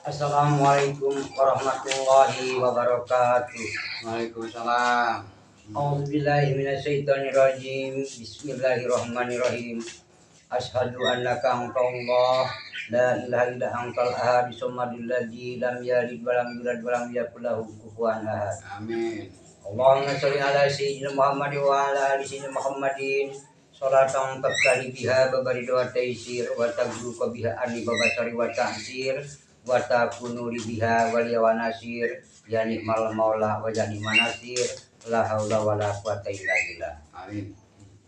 Assalamualaikum warahmatullahi wabarakatuh. Waalaikumsalam. A'udzubillahi minasyaitonirrajim. Bismillahirrahmanirrahim. Asyhadu annaka antallah la ilaha illa antal ahad samadul ladzi lam yalid wa lam yulad wa lam yakul lahu kufuwan ahad. Amin. Allahumma sholli ala sayyidina Muhammad wa ala ali sayyidina Muhammadin. Salatan tabtali biha babari wa taysir wa tagluqa biha anni babasari wa ta'sir wa takunu li biha waliya wa nasir ya ni'mal maula wa ya ni'man nasir la haula wala quwata illa billah. Amin.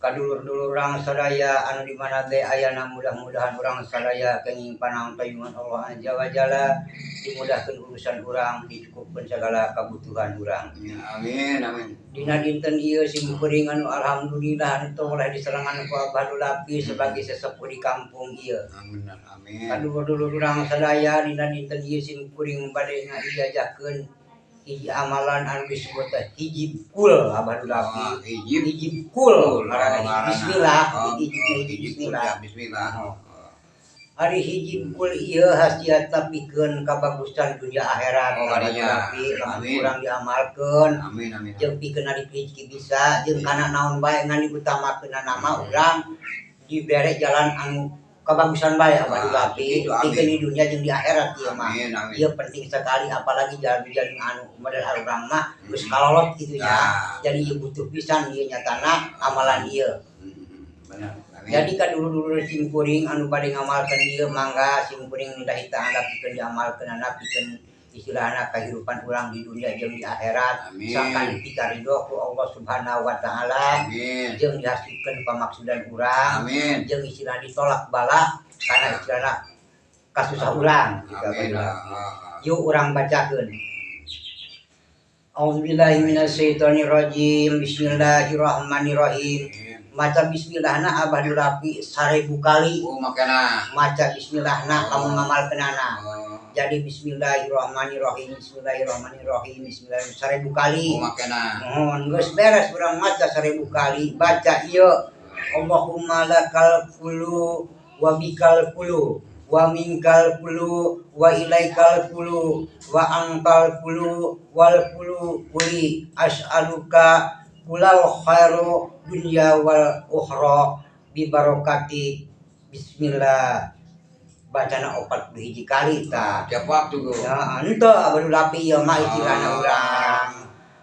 Kadulur-dulur urang sadaya anu di mana ge ayana, mudah-mudahan urang sadaya kenging panangtayungan Allah Azza wa Jalla, dimudahkeun urusan urang, dicukupkeun segala kabutuhan urang. Ya, amin, amin. Dina dinten ieu sim kuring anu alhamdulillah anu toleh diserangan ku Abah Dulapi sebagai sesepuh di kampung ieu. Amin, amin. Kadulur-dulur urang sadaya, dina dinten ieu sim kuring bade ngaijazahkeun hiji amalan anu disebut teh hijib kul, Abah Dulapi. Oh, hijib. Hijib kul ngaranna. Oh, ngaranna. Bismillah. Oh, hijib oh, hijib hijib bismillah. Ya, bismillah. Oh. Ari hijib kul ieu hasiatna pikeun kabagusan dunia akhirat. Oh, Abah kadinya. Dulapi, lamun Amin. kurang diamalkeun Amin, amin. jeung pikeun ari rezeki bisa jeung kana naon bae, ngan diutamakeun nama urang dibere jalan anu kabagusan bae, Abah Ah, Dulapi, gitu, amin. pikeun di dunia jeung di akhirat ieu mah. Amin, amin. Ieu penting sekali, apalagi jalan-jalan anu model urang mah geus kalolot kitu nya. Jadi ieu butuh pisan ieu nyatana amalan ieu. Benar. Amin. Jadi kan dulur-dulur sim kuring anu bade ngamalkeun ieu, mangga sim kuring lillahi ta'ala pikeun diamalkeun pikeun istilahna kahirupan urang di dunia jeung di akhirat. Amin. Sangkan dipikaridho ku Allah Subhanahu wa taala. Amin. Jeung dihasilkeun pamaksudan urang. Amin. Jeung istilah ditolak bala karena istilahna kasusah urang gitu. Amin. Abah. Ah, ah, ah. Yuk, urang bacakeun. A'udzubillahi minasyaitonirrajim. Bismillahirrahmanirrahim. Amin. Maca bismillahna, Abah Dulapi, 1000 kali. Oh, makana. Maca bismillahna lamun ngamalkeunana. Oh, Jadi bismillahirrahmanirrahim, bismillahirrahmanirrahim, bismillahirrahmanirrahim 1000 kali. Oh, makana. Mohon geus beres urang maca 1000 kali, baca ieu: Allahumma lakal kullu wa bikal kullu wa minkal kullu wa ilaikal kullu wa antal kullu wal kullu kuli as'aluka kulal khairu dunya wal ukhra bi barakati bismillah. Bacana 41 kali tah. Tiap waktu gua. Ya, ente Abah Dulapi, ieu mah istilahna urang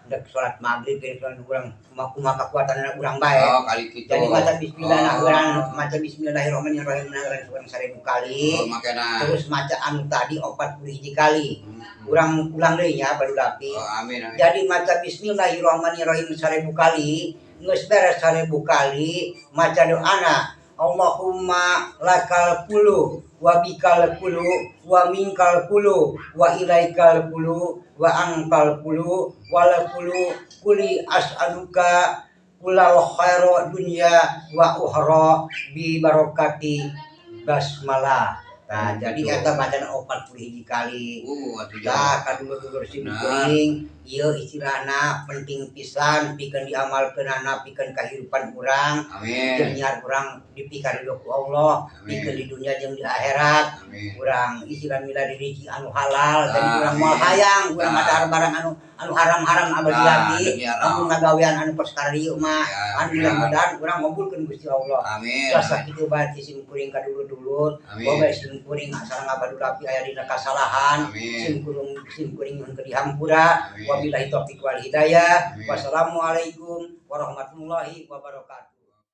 dek salat maghrib ge urang kumaha kekuatan urang bae. Oh, kali gitu. Jadi maca bismillah nah urang maca bismillahirrahmanirrahim nah urang urang 1000 kali. Oh, makana. Terus maca anu tadi 41 kali. Urang ulang deui nya, Abah Dulapi. Oh, amin, amin. Jadi maca bismillahirrahmanirrahim 1000 kali, geus beres 1000 kali, maca doana Allahumma lakal kullu wa bikal kullu wa minkal kullu wa ilaikal kullu wa antal kullu wal kullu kuli as'aluka kulal khairu dunya wa ukhra bi barakati basmalah. Nah, jadi eta bacana 41 kali. Atuh Tah, jauh. Kadulur-dulur sim kuring, ieu istilahna penting pisan pikeun diamalkeunana pikeun kahirupan urang. Amin. Jeung nyiar urang dipikaridho ku Allah, Amin. pikeun di dunia jeung di akhirat. Amin. Urang istilah milari rezeki anu halal, jadi urang Amin. moal hayang urang madahar barang anu anu haram-haram, Abah Dulapi. Demi Allah. Lamun ngagawean anu kos kararieu mah, Ya, anu benar. mudah-mudahan urang ngabulkeun Gusti Allah. Amin. Sasa kitu bae sim kuring ka dulur-dulur. Amin. Boga sim kuring sareng Abah Dulapi aya dina kasalahan. Amin. Sim kuring sim kuring nyuhun dihampura. Amin. Wabillahi taufiq wal hidayah. Amin. Wassalamualaikum warahmatullahi wabarakatuh.